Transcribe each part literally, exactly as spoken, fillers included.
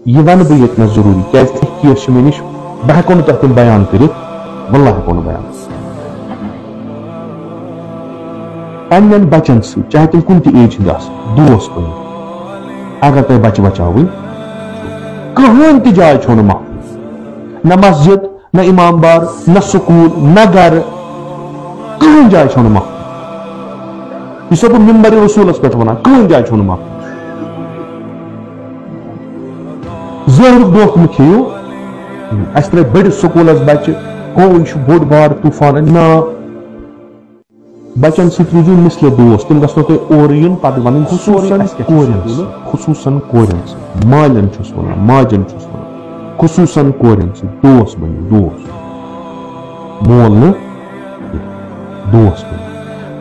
یہِ وَنہٕ بہٕ ییٚتہِ نَس ضروٗری، کیازِ کہِ کینٛہہ چھِ مےٚ نِش، بہٕ ہٮ۪کو نہٕ تۄہہِ تِم بیان کٔرِتھ، واللہ ہٮ۪کو نہٕ بیان۔ پننٮ۪ن بچن سۭتۍ، چاہے تِم کُنہِ تہِ ایج ہٕنٛدۍ آسن، دوس بٔنِو۔ اگر تۄہہِ بچہِ بچاوٕنۍ، کٕہٕنۍ تہِ جاے چھو نہٕ محفوٗظ، نہ مسجد، نہ امام بار، نہ سکوٗل، نہ گرٕ، کٕہٕنۍ جاے چھو نہٕ محفوٗظ۔ یہِ چھُسو بہٕ ممبر رسولس پٮ۪ٹھ ونان، کٕہٕنۍ جاے چھو نہٕ محفوٗظ۔ ظٲہرُک دھوکہٕ مہٕ کھیٚیِو۔ اَسہِ ترٛٲے بٔڑِس سکوٗلس بچہِ، ہو، یہِ چھُ بوٚڑ بار طوٗفان۔ نہ، بچن سۭتۍ روٗزِو مثلِ دوست، تِم گژھنو تۄہہِ اورٕ یُن، پتہٕ ونٕنۍ، خصوٗصاً کورٮ۪ن سۭتۍ، خصوٗصاً کورٮ۪ن سۭتۍ، مالٮ۪ن چھُس ونان، ماجن چھُس ونان، خصوٗصاً کورٮ۪ن سۭتۍ دوس بٔنِو، دوس۔ مول نہٕ، دوس بٔنِو۔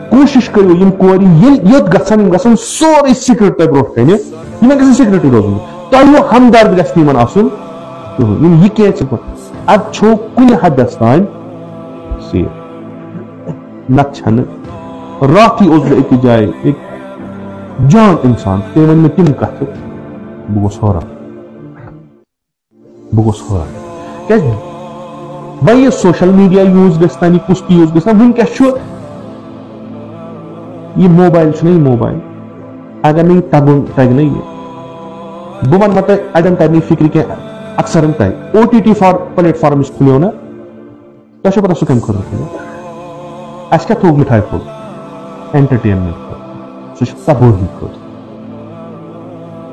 کوٗشِش کٔرِو یِم کورِ ییٚلہِ یوٚت گژھن، یِم گژھن سورُے سیٖکرِٹ تۄہہِ برونٛٹھ کنہِ، یِمن گژھِ سیٖکرِٹٕے روزُن۔ تۄہہِ یہِ ہمدرد گژھِ نہٕ یِمن آسُن کٕہٕنۍ۔ یِم یہِ کینٛہہ چھِ، ادٕ چھو کُنہِ حدس تام سیف۔ نتہٕ چھنہٕ۔ راتھٕے اوس بہٕ أکِس جایہِ، أکۍ جان انسان، تٔمۍ ؤنۍ مےٚ تِم کتھٕ، بہٕ گوس حٲران۔ بہٕ گوس حٲران۔ کیازِ؟ وۄنۍ یہِ سوشل میڈیا یوٗز گژھِ تن، یہِ کُس تہِ یوٗز گژھِ تن، وٕنکیٚس چھُ یہِ موبایل، چھُنہ یہِ موبایل، اگر نہٕ یہِ تگُن، تگہِ نہٕ یہِ۔ بہٕ ونہٕ مطلب، اڑٮ۪ن ترِ نہٕ یہِ فکرِ کینٛہہ، اکثرن ترِ۔ O T T for-, plate form یُس کھُلیو نہ، تۄہہِ چھو پتہ سُہ کمہِ خٲطرٕ کھُلیو؟ اَسہِ کیٛاہ تھوٚوُکھ مِٹھایہِ پھوٚل؟ انٹرٹینمنٹ خٲطرٕ۔ سُہ چھُ تبٲہی خٲطرٕ۔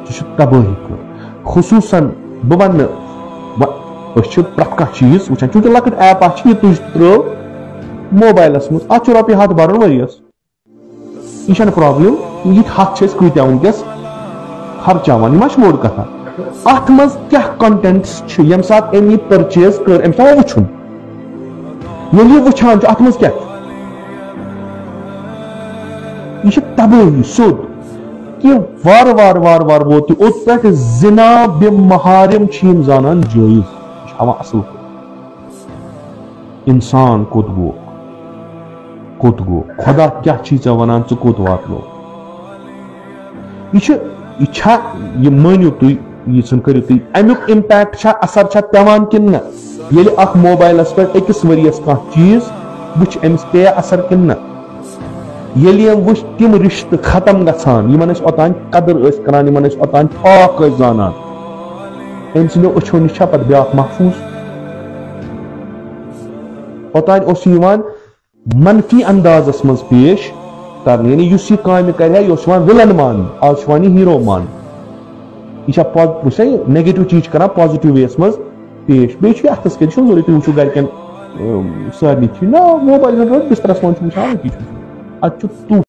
سُہ چھُ تبٲہی خٲطرٕ۔ خصوٗصاً بہٕ ونہٕ نہٕ، وۄنۍ أسۍ چھِ پرٛٮ۪تھ کانٛہہ چیٖز وٕچھان، چوٗنٛکہِ لۄکٕٹ ایپ اکھ چھِ، یہِ تُج ترٲو موبایلس منٛز، اتھ چھُ رۄپیہِ ہتھ برُن ؤریس۔ یہِ چھَنہٕ پرابلم، یہِ تہِ ہتھ چھِ أسۍ کۭتیاہ وٕنکیٚس خرچاوان، یہِ ما چھِ بوٚڑ کتھا؟ اتھ منٛز کیٛاہ کنٹینٹس چھِ؟ ییٚمہِ ساتہٕ أمۍ یہِ پرچیز کٔر، أمِس آو وٕچھُن، ییٚلہِ یہِ وٕچھان چھُ، اتھ منٛز کیٛاہ چھُ؟ یہِ چھِ تبٲہی سیوٚد، کہِ وارٕ وارٕ وارٕ وارٕ ووت یہِ اوٚت پٮ۪ٹھ، زنا بے محارم چھِ یِم زانان جٲیز، یہِ چھِ ہاوان اصل پٲٹھۍ۔ انسان کوٚت گوٚو؟ کوٚت گوٚو؟ خدا کیٛاہ چھی ژےٚ ونان، ژٕ کوٚت واتنوو؟ یہِ چھُ، یہِ چھا، یہِ مٲنِو تُہۍ، یہِ ژھٕن کٔرِو تُہۍ، امیُک امپیکٹ چھا، اثر چھا پٮ۪وان کِنہٕ نہ؟ ییٚلہِ اکھ موبایلس پٮ۪ٹھ أکِس ؤریس کانٛہہ چیٖز وٕچھِ، أمِس پیٚیا اثر کِنہٕ نہ؟ ییٚلہِ أمۍ وٕچھ تِم رِشتہٕ ختم گژھان، یِمن أسۍ اوٚتام قدٕر ٲسۍ کران، یِمن أسۍ اوٚتام ٹھاکھ ٲسۍ زانان، أمۍ سٕنٛدیو أچھو نِش چھا پتہٕ بیٛاکھ محفوٗظ؟ اوٚتام اوس یہِ یِوان منفی اندازس منٛز پیش کرنہٕ، یعنی یُس یہِ کامہِ کرِ ہا، یہِ اوس یِوان وِلن ماننہٕ، آز چھُ یِوان یہِ ہیٖرو ماننہٕ۔ یہِ چھا پاز-، وٕچھ سا، یہِ نیگیٹو چیٖز چھِ کران پازیٹو وے یَس منٛز پیش۔ بیٚیہِ چھُ یہِ اَتھس کٮ۪تھ، یہِ چھُنہٕ ضروٗری تُہۍ وٕچھِو گرِکٮ۪ن، اۭں، سارنٕے چھُ نہ موبایل گنٛٹہٕ بِسترس منٛز چھُ وٕچھان، أتی چھُ وٕچھان۔ اَتہِ چھُ تیُتھ